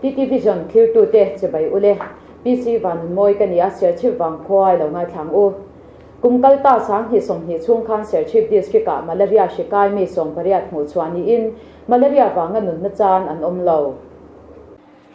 TT Vision thlirtute chibai ule. PC Vanunmawi ka ni a, Serchhip vangkhua i lo ngaithlang u. Kum kal ta 20 20 chhung khan Serchhip District-ah Malaria hri kai mi 18 hmuh chhuah niin Malaria vanga nunna chan an awm lo.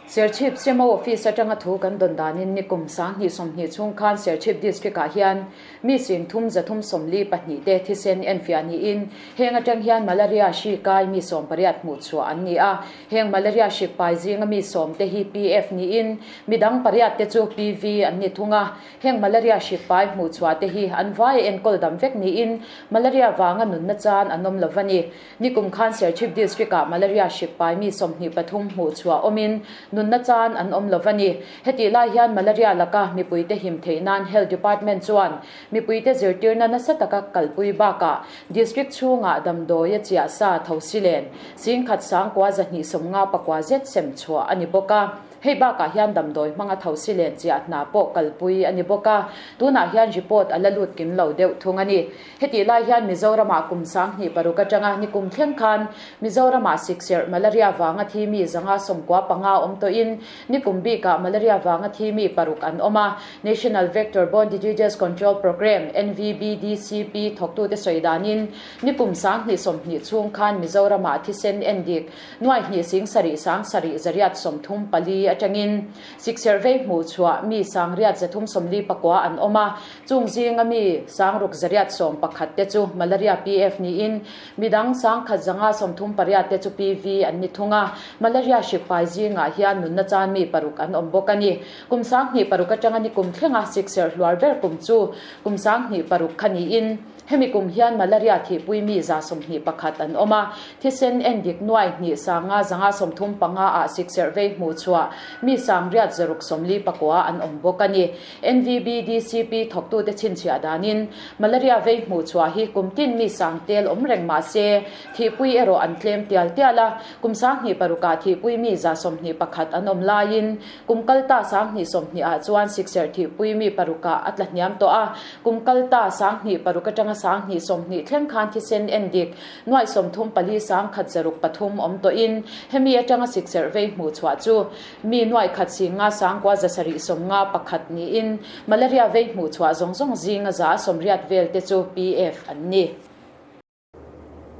Serchhip CMO Office atanga thu kan dawn danin nikum 20 20 chhung khan Serchhip District-ah hian mi 334 te thisen enfiah niin heng atang hian Malaria hri kai mi 18 hmuh chhuah an ni a. Heng Malaria hri pai zinga mi 10 te hi PF niin midang pariat te chu PV an ni thung a. Heng Malaria hri pai hmuh chhuah te hi an vai enkawl dam vek niin Malaria vanga nunna chan an awm lo a ni. Nikum khan Serchhip District-ah Malaria hri pai mi 23 hmuh chhuah awmin nunna chan an awm lo a ni. Hetih lai hian Malaria laka mipuite him theih nan Health Department chuan mipuite zirtirna nasa taka kalpui bakah District chhungah damdawi a chiah sa tho si len 10,000 259 zet sem chhuah a ni bawk a. Hei bakah hian damdawi hmanga tho si len chiah hna pawh kalpui a ni bawk a, tunah hian report a la lut kim lo deuh thung a ni. Hetih lai hian Mizoramah kum 26 atanga nikum thleng khan Mizoramah sikserh Malaria vanga thi mi 195 awm tawhin nikum bikah Malaria vanga thi mi paruk an awm a. National Vector Borne Diseases Control Programme, NVBDCP, thawktute sawi danin nikum 20 20 chhung khan Mizoramah thisen endik nuai hnih 7 7 834 atangin sikserh vei hmuh chhuah mi 9,349 an awm a. Chung zinga mi 6,111 te chu Malaria PF niin midang 1,138 te chu PV an ni thung a. Malaria hri pai zingah hian nunna chan mi paruk an awm bawk a ni. Kum 26 atanga nikum thlenga sikserh hluar ber kum chu kum 26 kha niin hemi kum hian Malaria thihpui mi 121 an awm a. Thisen endik nuai hnih 5,535 ah sikserh vei hmuh chhuah mi 8,649 an awm bawk a ni. NVBDCP thawktute chhinchhiah danin Malaria vei hmuh chhuah hi kum tin mi sang tel awm reng mah se thihpui erawh an tlem tial tial a. Kum 26ah thihpui mi 121 an awm laiin kum kalta 20 20 ah chuan sikserh thihpui mi parukah a tla hniam tawh a. Kum kalta 26 atanga 20 20 thleng khan thisen endik nuai 34 1 3 awm tawhin hemi atanga sikserh vei hmuh chhuah chu mi nuai khat 9 9,751 niin Malaria vei hmuh chhuah zawng zawng zinga 180 vel te chu PF an ni.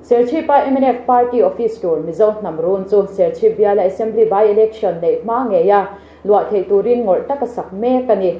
Serchhipa MNF Party Office tur Mizo hnam run chu Serchhip biala Assembly by-election neih hma ngeia luah theih turin ngawrh taka sak mek a ni.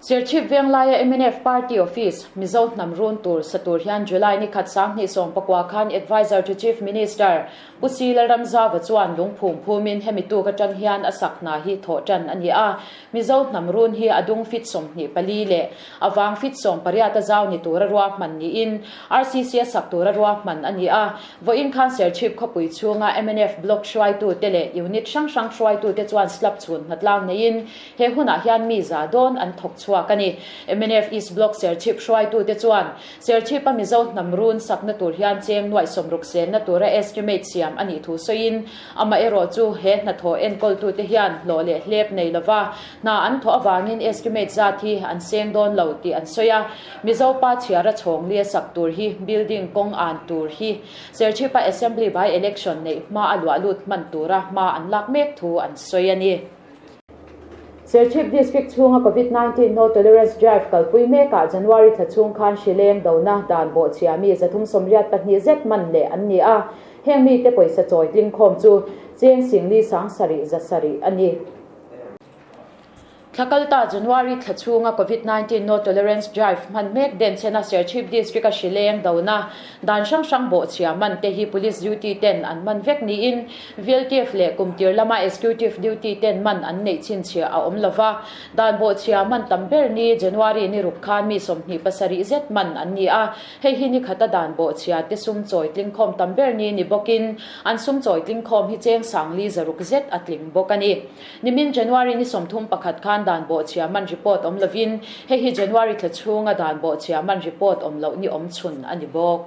Serchhip Venglaia MNF Party Office Mizo hnam run tur sa tur hian July ni khat 2019 khan Adviser to Chief Minister Pu Si Lalramzava chuan lungphum phumin hemi tuk atang hian a sak hna hi thawh tan a ni a. Mizo hnam run hi a dung fit 24 leh a vang fit 18 a zau ni tura ruahman niin RCC a sak tura ruahman a ni a. Vawiin khan Serchhip khawpui chhunga MNF Block hruaitute leh Unit hrang hrang hruaitute chuan slab chhun hnatlang neiin he hunah hian mi za dawn an thawk chhuak a ni. MNF East Block Serchhip hruaitute chuan Serchhipa Mizo hnam run sakna tur hian cheng nuai sawmruk senna tura estimate siam a nih thu sawiin amaherawh chu he hnathawh enkawltute hian hlawh leh hlep nei lova hna an thawh avangin estimate zat hi an seng dawn lo tih an sawi a. Mizo pa chhiara chhawng li a sak tur hi building kawng an tur hi Serchhipa Assembly by election neih hma a luah lut hman tura hma an lak mek thu an sawi a ni. Serchhip District chhunga Covid-19 No Tolerance Drive kalpui mekah January thla chhung khan hrileng dona dan bawhchhia mi 384 zet man leh an ni a. Heng mite pawisa chawi tling khawm chu cheng 4 7 7 a ni. Thlakalta January thla chhunga Covid-19 No Tolerance Drive hman mek den chena Serchhip District a hrileng dona dan hrang hrang bawhchhia man te hi Police duty ten an man vek niin VLTF leh kumtir lama Executive duty ten man an neih chhinchhiah a awm lova. Dan bawhchhia man tam ber ni January ni ruk khan mi 27 zet man an ni a. Hei hi ni khata dan bawhchhia te sum chawi tling khawm tam ber ni ni bawkin an sum chawi tling khawm hi cheng 400 zet a tling bawk a ni. Nimin January ni 31 khan dan bawhchhia man report awm lovin hei hi January thla chhunga dan bawhchhia man report awm loh ni awm chhun a ni bawk.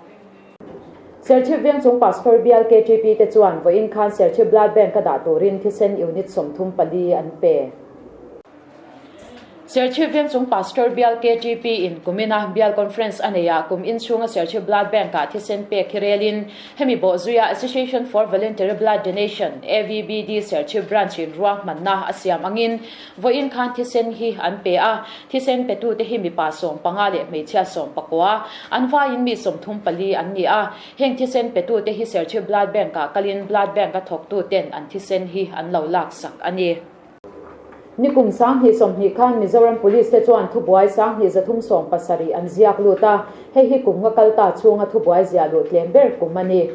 Serchhip Vengchung Pastor bial KTP te chuan vawiin khan Serchhip Blood Bank a dah turin thisen unit 34 an pe. Serchhip Vengchung Pastor Bial KTP in kumina Bial Conference a nei a, kum inchhunga Serchhip Blood Bank ah thisen pek hi relin hemi bawhzuia Association for Voluntary Blood Donation, AVBD, Serchhip Branch in ruahmanna a siam angin vawiin khan thisen hi an pe a, thisen petute hi mipa 15 leh hmeichhia 19 an vaiin mi 34 an ni a, heng thisen petute hi Serchhip Blood Bank ah kalin Blood Bank a thawktuten an thisen hi an lo laksak a ni. Nikum 2020 khan Mizoram Police te chuan thubuai 2370 an ziak lut a, hei hi kum nga kal ta chhunga thubuai ziah luh tlem ber kum a ni.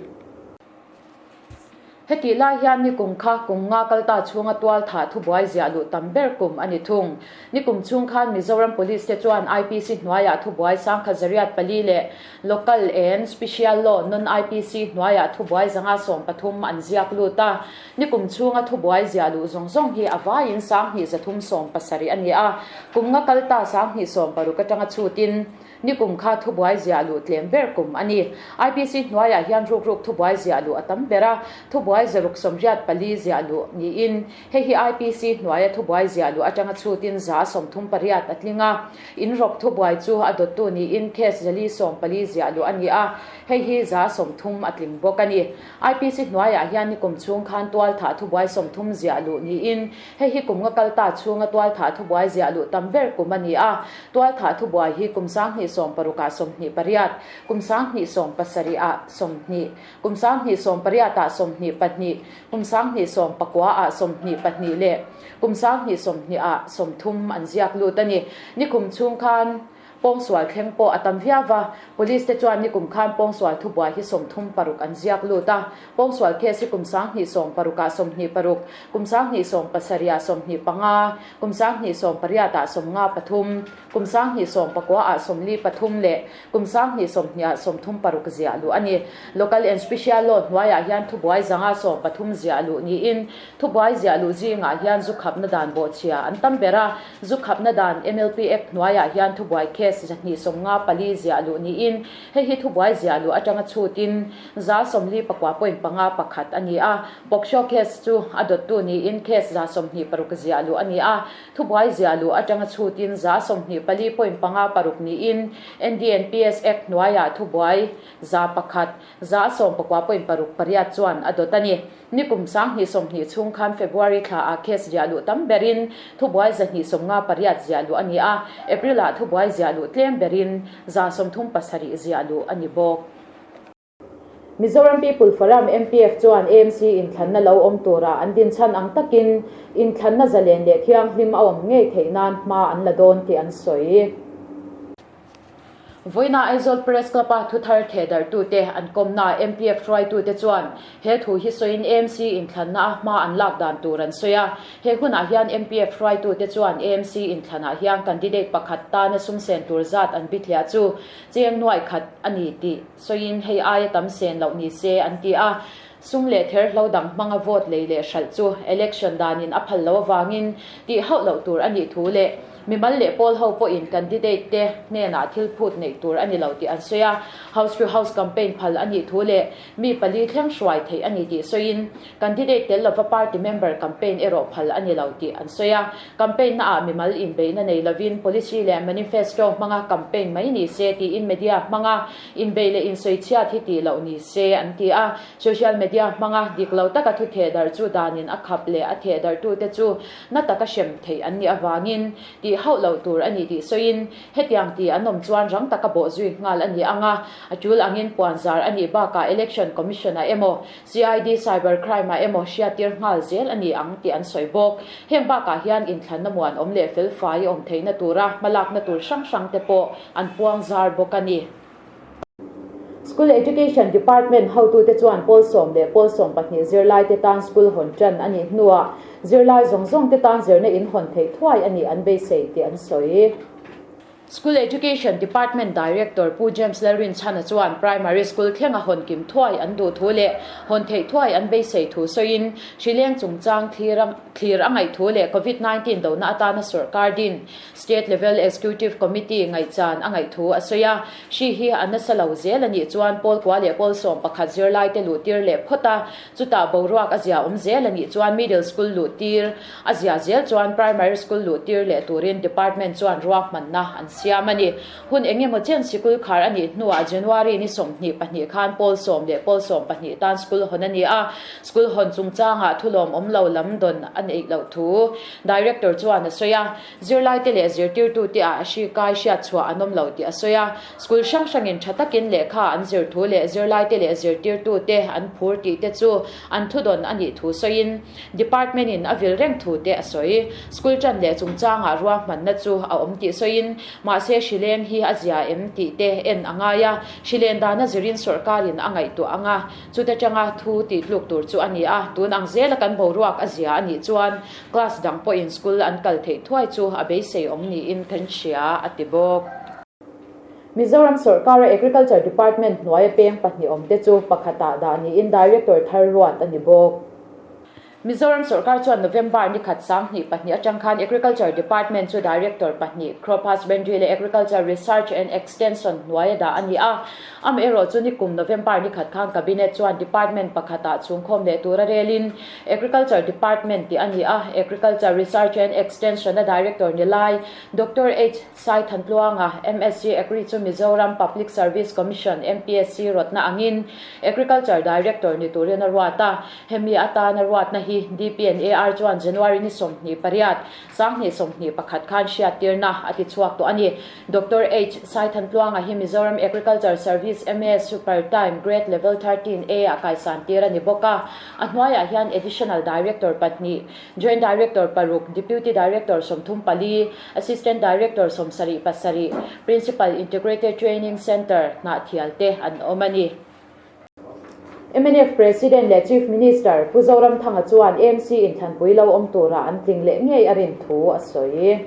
Hetih lai hian nikum kha kum nga kal ta chhunga tual thah thubuai ziah luh tam ber kum a ni thung. Nikum chhung khan Mizoram Police te chuan IPC hnuaiah thubuai 1104 leh Local and Special Law Non-IPC hnuaiah thubuai 113 an ziak lut a. Nikum chhunga thubuai ziah luh zawng zawng hi a vaiin 2370 a ni a, kum nga kal ta 2016 atanga chhutin nikum kha thubuai ziah luh tlem ber kum a ni. IPC hnuaiah hian rukruk thubuai ziah luh a tam ber a, thubuai 684 ziah luh niin hei hi IPC hnuaia thubuai ziah luh atanga chhutin 38 a tling a, inrawk thubuai chu a dawttu niin case 440 ziah luh a ni a, hei hi 30 a tling bawk a ni. IPC hnuaiah hian nikum chhung khan tual thah thubuai 30 ziah luh niin hei hi kum nga kal ta chhunga tual thah thubuai ziah luh tam ber kum a ni a. Tual thah thubuai hi kum 2016 ah 28, kum 2017 ah 20, kum 2018 ah 22, kum 2019 ah 22 leh kum 2020 ah 30 an ziak lut a ni. Nikum chhung khan Pawngsual thleng pawh a tam viau va, Police te chuan nikum khan pawngsual thubuai hi 36 an ziak lut a. Pawngsual case hi kum 2016 ah 26, kum 2017 ah 25, kum 2018 ah 53, kum 2019 ah 43 leh kum 2020 ah 36 ziah luh a ni. Local and Special Law hnuaiah hian thubuai 113 ziah luh niin thubuai ziah luh zingah hian zu khapna dan bawhchhia an tam ber a. Zu khapna dan MLP Act hnuaiah hian thubuai case 254 ziah luh niin hei hi thubuai ziah luh atanga chhutin 44.51 a ni a. POCSO case chu a dawttu niin case 26 ziah luh a ni a. Thubuai ziah luh atanga chhutin 24.56 niin NDNPS Act hnuaiah thubuai 101 19.68 chuan a dawt a ni. Nikum 2020 chhung khan February thla ah case ziah luh tam berin thubuai 258 ziah luh a ni a, April ah thubuai ziah luh tlem berin 137 ziah luh a ni bawk. Mizoram People Forum, MPF, chuan AMC inthlanna lo awm tura an dinchhan ang takin inthlanna zalen leh thianghlim a awm ngei theih nan hma an la dawn tih an sawi. Vawiina Aizawl Press Club a thuthar thehdarhtute an kawmna MPF hruaitute chuan he thu hi sawiin AMC inthlanna a hma an lak dan tur an sawi a. He hunah hian MPF hruaitute chuan AMC inthlanah hian candidate pakhat tana sumsen tur zat an bithliah chu cheng nuai khat a ni tih sawiin hei aia tam sen loh ni se an ti a. Sum leh therhlo dang hmanga vote lei leh hralh chu election danin a phal loh avangin tih hauh loh tur a nih thu leh mimal leh pawl ho pawhin candidate te hnenah thil phut neih tur a ni lo tih an sawi a. House to house campaign phal a nih thu leh mi pali thleng hruai theih a ni tih sawiin candidate tel lova party member campaign erawh phal a ni lo tih an sawi a. Campaign naah mimal inbeihna nei lovin policy leh manifesto hmanga campaign mai ni se tiin media hmanga Inbeih leh insawichhiat hi tih loh ni se an ti a, social media hmanga dik lo taka thu thehdarh chu danin a khap leh a thehdarhtute chu na taka hrem theih an nih avangin tih hauh loh tur a ni tih sawiin hetiang tih an awm chuan rang taka bawh zui nghal a ni ang a, a tul angin puanzar a nih bakah Election Commission-ah emaw CID Cyber Crime-ah emaw hriattir nghal zel a ni ang tih an sawi bawk. Heng bakah hian inthlanna muan awm leh felfai awm theihna tura hmalakna tur hrang hrangte pawh an puang zar bawk a ni. School Education Department hotute chuan pawl 10 leh pawl 12 zirlaite tan school hawn tan a nih hnuah zirlai zawng zawngte tan zirna in hawn theih thuai a nih an beisei tih an sawi. School Education Department Director Pu James Lalrinchhana chuan Primary School thlenga hawn kim thuai an duh thu leh hawn theih thuai an beisei thu sawiin hrileng chungchang thlir a thlir a ngaih thu leh Covid 19 dona atana sawrkar din State Level Executive Committee ngaihchan a ngaih thu a sawi a. Hri hi a nasa lo zel a nih chuan pawl kua leh pawl 11 zirlaite luh tir leh phawt a, chutah boruak a zia awm zel a nih chuan Middle School luh tir A zia zel chuan Primary School luh tir leh turin Department chuan ruahmanna an siam a ni. Hun eng emaw chen sikul khar a nih hnuah January ni 22 khan pawl sawm leh pawl 12 tan school hawn a ni a, school hawn chungchangah thulawm awm lo lam dawn a neih loh thu Director chuan a sawi a. Zirlaite leh zirtirtute ah hri kai hriat chhuah an awm lo tih a sawi a. School hrang hrangin tha takin lehkha an zir thu leh zirlaite leh zirtirtute an phur tih te chu an thudawn a nih thu sawiin Department in a vil reng thu te a sawi. School tan leh chungchangah ruahmanna chu a awm tih sawiin, mahse hrileng hi a zia em tih te en a ngai a, hrilen dana zirin sawrkarin a ngaihtuah ang a, chute tanga thu tih tluk tur chu a ni a, tun ang zela kan boruak a zia a nih chuan class dang pawhin school an kal theih thuai chu a beisei awm niin kan hria, a ti bawk. Mizoram sawrkara Agriculture Department hnuaia peng pahnih awmte chu pakhatah dah niin Director thar ruat a ni bawk. Mizoram sawrkar chuan November ni khat 22 atang khan Agriculture Department chu Director pahnih, Crop Husbandry leh Agriculture Research and Extension hnuaia dah a ni a. Amaherawh chu nikum November ni khat khan Cabinet chuan Department pakhatah chhungkhawm leh tura relin Agriculture Department tih a ni a, Agriculture Research and Extension-a Director ni lai Doctor H. Sai Thantluanga, MSc Agri chu Mizoram Public Service Commission, MPSC, rawtna angin Agriculture Director ni turin a ruat a. Hemi atana ruatna hi DPNAR chuan January ni 28, 2021 khan hriattirna a ti chhuak tawh a ni. Doctor H. Sai Thantluanga hi Mizoram Agriculture Service, MAS, Super Time Grade Level 13A ah kaisan tir a ni bawk a. A hnuaiah hian Additional Director pahnih, Joint Director paruk, Deputy Director 34, Assistant Director 77, Principal Integrated Training Centre hnah thial te an awm a ni. MNF President leh Chief Minister Pu Zoramthanga chuan AMC inthlanpui lo awm tura an tling leh ngei a rin thu a sawi.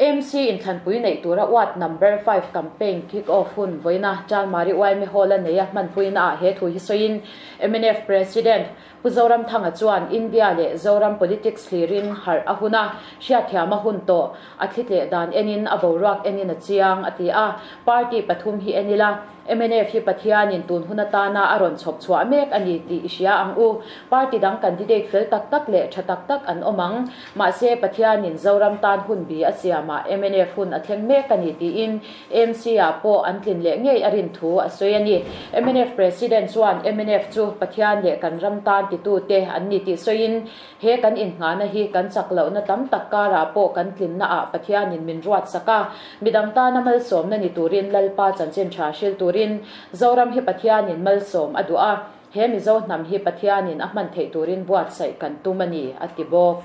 AMC inthlanpui neih tura ward number 5 campaign kick off hun vawiina Chanmari YMA Hall a nei a hmanpuina ah he thu hi sawiin MNF President Pu Zoramthanga chuan India leh Zoram politics thlirin harh a hun a, hriatthiam a hun tawh, a thlitleh dan enin a boruak enin a chiang, a ti a. Party pathum hi en ila, mnf hi Pathianin tun hun atana a rawn chhawp chhuah mek a ni tih i hria ang u. Party dang candidate fel tak tak leh tha tak tak an awm ang. Mahse, Pathianin Zoram tan hun bi a siamah mnf hun a thleng mek a ni tiin AMC-ah pawh an tlin leh ngei a rin thu a sawi a ni. Mnf President chuan mnf chu Pathian leh kan ram tan titute an ni tih sawiin, he kan inngahna hi kan chak lohna tam tak karah pawh kan tlinnaah Pathianin min ruat sak a, midang tana malsawmna ni turin Lalpa chanchin tha hril turin Zoram hi Pathianin malsawm a duh a, he Mizo hnam hi Pathianin a hman theih turin buatsaih kan tum a ni, a ti bawk.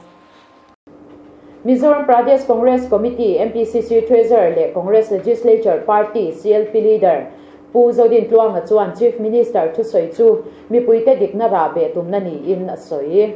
Mizoram Pradesh Congress Committee, MPCC, Treasurer leh Congress Legislature Party, CLP, Leader Pu Zodin Tluanga chuan Chief Minister thusawi chu mipuite dikna rah beh tumna niin a sawi.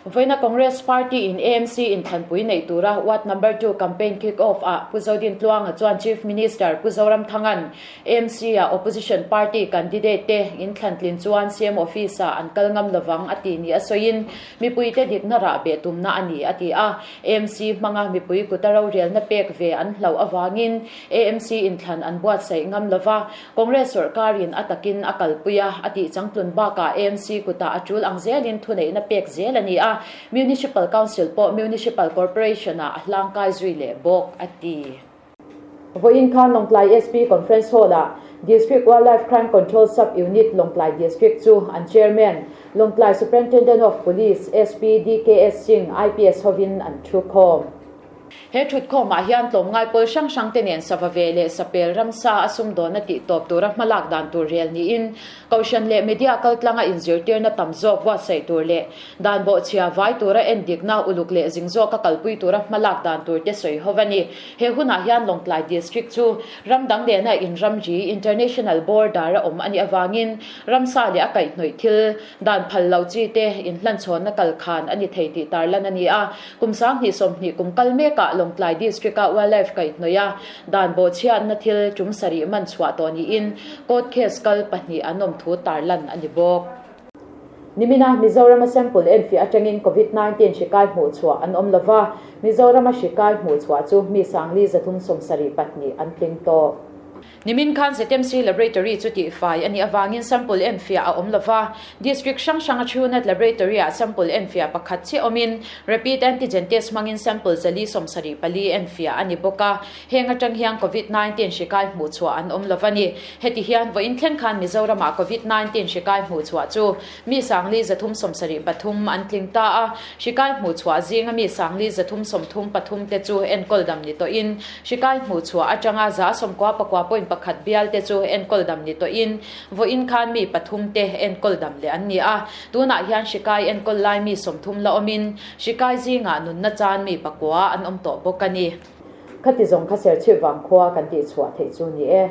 Vawiina Congress Party in AMC inthlanpui neih tura Ward Number 2 campaign kick off ah Pu Zodin Tluanga chuan Chief Minister Pu Zoramthanga'n AMC ah Opposition Party candidate te inthlantlin chuan CM Office ah an kal ngam lovang a ti ni a sawiin Mipuite dikna rah beh tumna a ni, a ti a. AMC hmanga mipui kuta rorelna pek ve an hlauh avangin AMC inthlan an buatsaih ngam lova, Congress sawrkarin a takin a kalpui a, a tih changtlun bakah AMC kutah a tul ang zelin thuneihna pek zel a ni a, Municipal Council pawh Municipal Corporation-ah a hlangkai zui leh bawk, a ti. Vawiin khan Lawngtlai SP Conference Hall-ah District Wildlife Crime Control Sub Unit Lawngtlai District chu an Chairman, Lawngtlai Superintendent of Police, SP, DKS Singh, IPS hovin an thu khawm. He thutkhawmah hian tlawmngai pawl hrang hrang te nen sava ve leh sapel ramsa a sumdawnna tih tawp tura hmalak dan tur rel niin Kohhran leh media kaltlanga inzirtirna tam zawk buatsaih tur leh dan bawhchhia vai tura endikna uluk leh zing zawka kalpui tura hmalak dan tur te sawi ho a ni. He hunah hian Lawngtlai District chu ram dang nena inramri, international border, a awm a nih avangin ramsa leh a kaihhnawih thil dan phal lo chi te inhlanchhawnna kal khan a ni thei tih tarlan a ni a. Kum 2020 kum kal mekah. bakah Lawngtlai District-a Wildlife kaihhnawih a dan bawhchhiatna thil tum sarih man chhuah tawh niin court case kal pahnih an awm thu tarlan a ni bawk. Nimina Mizorama sample enfiah atangin Covid 19 hri kai hmuh chhuah an awm lova, Mizorama hri kai hmuh chhuah chu mi sangli 372 an tling tawh. Nimin khan ZMC Laboratory chu tihfai a nih avangin sample enfiah a awm lova, District hrang hranga Truenat Laboratory-ah sample enfiah pakhat chiah awmin Rapid Antigen Test hmangin sample 474 enfiah a ni bawk a. Heng atang hian Covid 19 hri kai hmuh chhuah an awm lova ni. Heti hian vawiin thleng khan Mizoramah Covid 19 hri kai hmuh chhuah chu mi 4,373 an tling ta a. Hri kai hmuh chhuah zinga mi 4,333 te chu enkawl dam ni tawhin hri kai hmuh chhuah atanga 99.1 bial te chu enkawl dam ni tawhin vawiin khan mi pathum te enkawl dam leh an ni a. Tunah hian hri kai enkawl lai mi 30 la awmin hri kai zingah nunna chan mi pakua an awm tawh bawk a ni. Khati zawng kha Serchhip Vangkhua kan tih chhuah theih chu ni e.